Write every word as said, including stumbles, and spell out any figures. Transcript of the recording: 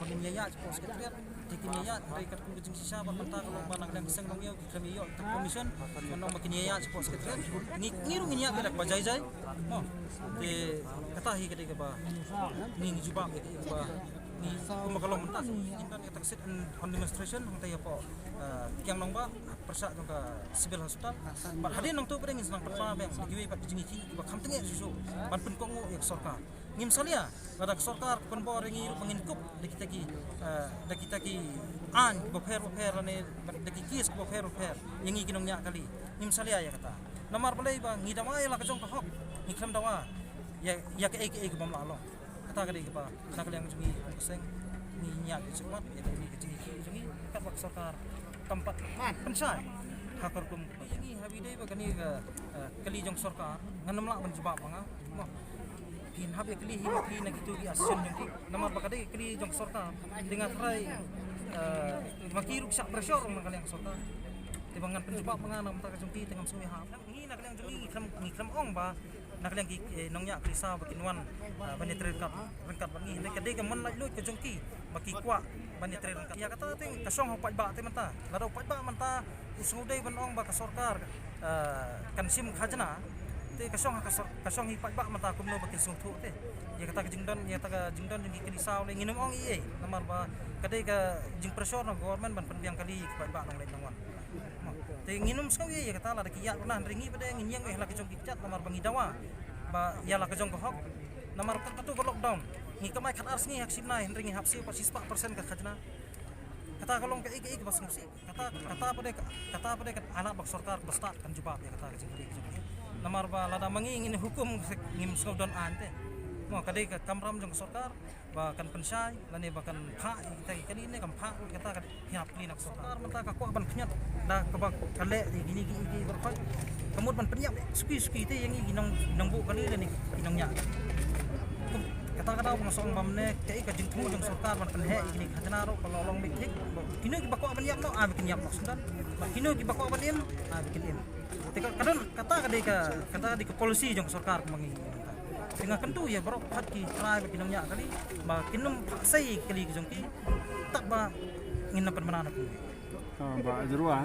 Kin ïa ïaid shapoh Secretariat, te kin ïa ïaid, hynrei katkum ka jingshisha ba mynta ka long ba na ka liang ka seng Nongïaw ki khlem ïa ïoh tang permission, ban ong ba kin ïa ïaid shapoh Secretariat, ngi, ngi ruh ngin ïaid beit da kaba jai jai. Mo, te kata hi ka dei kaba ngi, ngi jubab ïa kaba ngi, kumba ka long mynta, ngin don kata ka sit-in demonstration hangta hapoh, eh, Kiang Nangbah, pyrshah jong ka Civil Hospital. Bad hadien nangta pat ngin sa nang pynbna biang da kiwei pat ki jingïakhih kiba kham tyngeh shuh shuh ban pynkohnguh ïa ka sorkar. Ngim salia lada ka sorkar ka pynbor ïa ngi ruh ba ngin kup da kita ki, eh, da kita ki aiñ kiba pher ba pher lane da ki kes kiba pher ba pher ïa ngi ki nongñiah kali. Ngim salia ïa kata. Namar balei? Ba ngi dawa ïa la ka jong ka hok, ngi khlem dawa ïa, ïa kaei kaei kaba ym lah long. Kata ka dei kaba na ka liang jong ngi kum ka seng ngi ïa ka jingmut ïa ka jingïakhih jong ngi, katba ka sorkar kam pat pynshai ha ka rukom. Ïa ngi ha ba dei ba kane ka, eh, kali jong sorkar, ngan ym lah ban jubab ma nga. Mo, phin hap ïa kylli hi ma phi na kito ki association jong phi. Namar ba ka dei ka kali jong sorkar, te nga tharai, eh, ma ki ruh ki shah pressure na ka liang sorkar. Te ba ngan pynjubab ma nga na ka bynta ka jong ki te ngam sngew ïahap. Ngi na ka liang jong ngi, ngi khlem, ngi khlem ong ba na ka liang ki, eh, nongñiah kali saw ba kin wan, ah, ban ïatrei ryngkat, ryngkat bad ngi. Hynrei ka dei ka mon laitluid ka jong ki ba ki kwah ban ïatrei ryngkat. Ïa kata te ka shong ha u paidbah te mynta. Lada u paidbah mynta u sngewdei ban ong ba ka sorkar, ah, kan shim khajna, te ka shong ha ka sor-, ka shong ha u paidbah mynta kumno ba kin sngewthuh te. Ïa kata ka jingdon, ïa kata ka jingdon jong ki kali saw lei ngin ym ong ei ei. Namar ba ka dei ka jingpressure na government ban pynbiang kali ïa ki paidbah nongleit nongwan. Te ngin ym sngew ei ei ïa kata lada ki ïaid, hynrei ngi pat de ngin ïeng ei ha la ka jong ki kjat namar ba ngi dawa ba ïa la ka jong ka hok. Namar kat katu ka lockdown ngi kamai khatar sngi ha ka shi bnai, hynrei ngi hap siew pat shispah percent ka khajna. Kata ka long kaei kaei kaba sngewsih. Kata, kata pat de, kata pat de ka alat ba ka sorkar kaba stad kan jubab ïa kata ka jingkylli ka jong ki. Namar ba lada ma ngi ngin hukum ngim sngew don aiñ te. Mo, ka dei ka kamram jong ka sorkar ba kan pynshai lane ba kan phah ïa kita ki kali ne kam phah, kata ka dei phi hap kylli na ka sorkar. Mynta ka kwah ban pynïap da kaba ka leh ïa kine ki, ki, ki baroh khoit. Ka mut ban pynïap suki suki te ïa ngi ki nong, nongbuh kali lane ki nongñiah. Kata ka daw ba nga shu ong ba mynne kaei ka jingthmu jong sorkar ban pynheh ïa kine ki khajna ruh ka la long beit thik. Kino kiba kwah ban ïap noh, ai ba kin ïap noh sngewdon. Bad kino kiba kwah ban im, ai ba kin im. Te ka, ka don, kata ka dei ka, kata ka dei ka policy jong ka sorkar kumba ngi. Te nga kyntu ïa baroh khoit ki trai bad ki nongñiah kali ba kin ym phah sei kali ki jong ki. Tad ba ngin ym pynbna na kumne. Oh, ba jrua.